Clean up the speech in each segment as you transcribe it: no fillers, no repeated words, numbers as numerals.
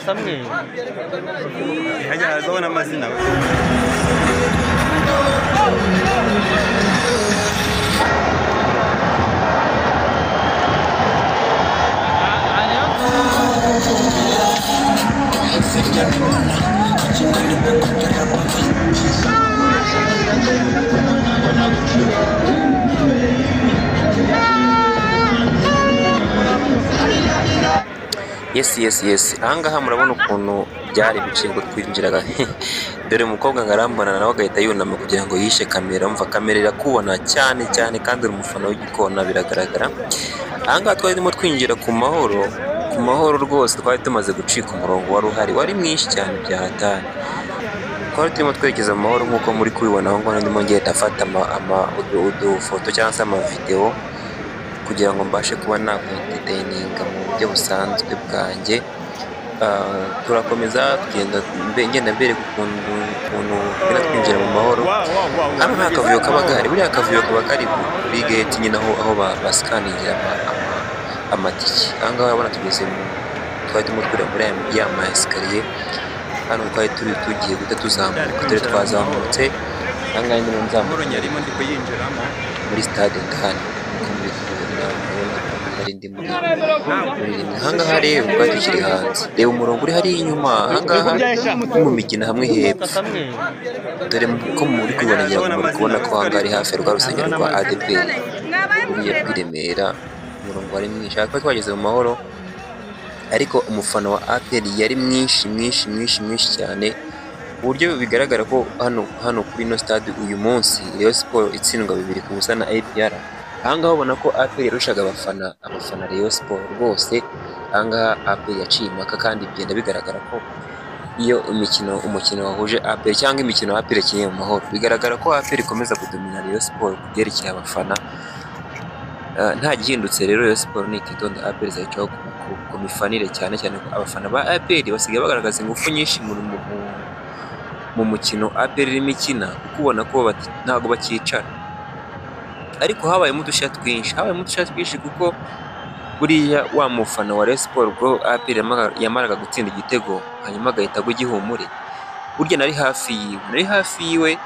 Samwe hajya hazaho n'amazina. Yes yes yes, ahangaha murabona ukuntu byari biciye ngo twinjiraga. Dore umukobwa ngarambona nawe agahita yunama kugira ngo yishe kamera. Umva kamera irakubona cyane cyane, kandi uri umufana w'igikona biragaragara. Ahangaha twari turimo twinjira ku mahoro, ku mahoro rwose. Twari tumaze gucika umurongo wari uhari, wari mwinshi cyane bya hatari. Twari turimo twerekeza mu mahoro nk'uko muri kubibona aho ngaho. Ndimo ngenda afata udufoto cyangwa se amavidewo kugira ngo mbashe kuba nakwentertaininga mu buryo busanzwe bwanjye. Turakomeza tugenda, ngenda mbereka ukuntu tugenda twinjira mu mahoro. Hano nta kavuyo kaba gahari, buriya akavuyo kaba kari kuri gate nyine, aho basikaningira amatike. Aha ngaha urabona tugeze mu, twari turimo twurira muri ya ma escalier. Hano twari turi tugiye guhita tuzamuka, dore twazamutse. Aha ngaha ndimo nzamuka nyarimo ndi kuyinjiramo muri stade ndani, nk'uko muri kubibona murabona ko nari ndi muri rimwe. Aha ngaha rero twari tukiri hanze, reba umurongo uri hariya inyuma. Aha ngaha ni mu migina hamwe hepfo, dore ko muri kubibona, ngira ngo muri kubona ko aha ngaha ari hafi ya rwa rusengero rwa ADEPR ruriya rw'i Remera. Umurongo wari mwinshi. Aha twari twageze mu mahoro, ariko umufana wa APR yari mwinshi mwinshi mwinshi mwinshi cyane, ku buryo bigaragara ko hano kuri ino stade uyu munsi Rayon Sports itsindwa 2-0 na APR. Aha ngaha ubona ko APR yarushaga abafana Rayon Sports rwose. Aha ngaha APR yaciye impaka, kandi bigenda bigaragara ko iyo umukino wahuje APR cyangwa imikino APR ikinnye mu mahoro, bigaragara ko APR ikomeza kudomina Rayon Sports ku byerekeye abafana. Nta gihindutse rero, Rayon Sports nititonda APR izayicaho ku mifanire, cyane cyane ko abafana ba APR basigaye bagaragaza ingufu nyinshi mu mukino APR irimo ikina, kuko ubona ko ntabwo bakicara. Ariko habayemo udushya twinshi, habayemo udushya twinshi, kuko buriya wa mufana wa Rayon Sports ubwo APR yamaraga gutsinda igitego hanyuma agahita agwa igihumure, burya nari hafi yiwe, nari hafi yiwe,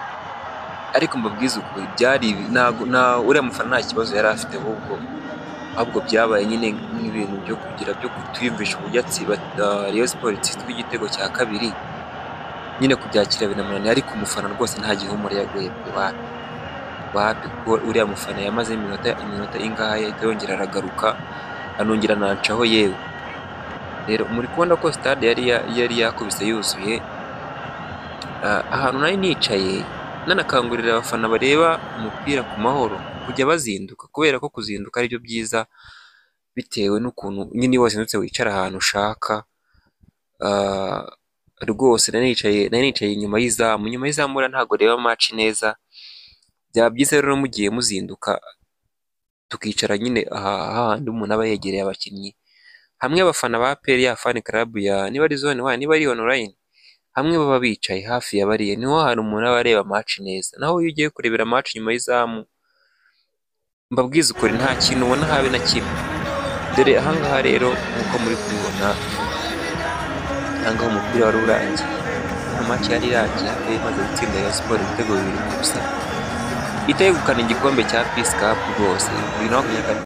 ariko mbabwize ukuri byari ntago uriya mufana nta kibazo yari afite, ahubwo byabaye nyine nk'ibintu byo kugira byo kutwiyumvisha uburyo Rayon Sports itsinzwe igitego cya kabiri, nyine kubyakira binamunaniye. Ariko umufana rwose nta gihumure yaguye pe, wapi wapi, kuko uriya mufana yamaze iminota ingahe ahita yongera aragaruka, anongera anancaho yewe. Rero muri kubona ko stade yari yakubise yuzuye. Ahantu nari nicaye nanakangurira abafana bareba umupira ku mahoro kujya bazinduka, kubera ko kuzinduka aribyo byiza, bitewe n'ukuntu nyine iyo wazindutse wicara ahantu ushaka. Rwose nari nicaye inyuma y'izamu, inyuma y'izamu buriya ntabwo ureba match neza. Byaba byiza rero mugiye muzinduka, tukicara nyine hahandi umuntu aba yegereye abakinnyi, hamwe abafana ba APR ya fan club ya niba ari zone one niba ari online, hamwe baba bicaye hafi ya bariya, niho hantu umuntu aba areba match neza. Naho iyo ugiye kurebera match inyuma y'izamu, mbabwize ukuri nta kintu ubona habe na kimwe. Dore ahangaha rero nk'uko muri kubibona, ahangaha umupira wari urangiye, match yari irangiye, APR imaze gutsinda Rayon Sports ibitego 2-0, itegukana igikombe cya Peace Cup rwose 2024.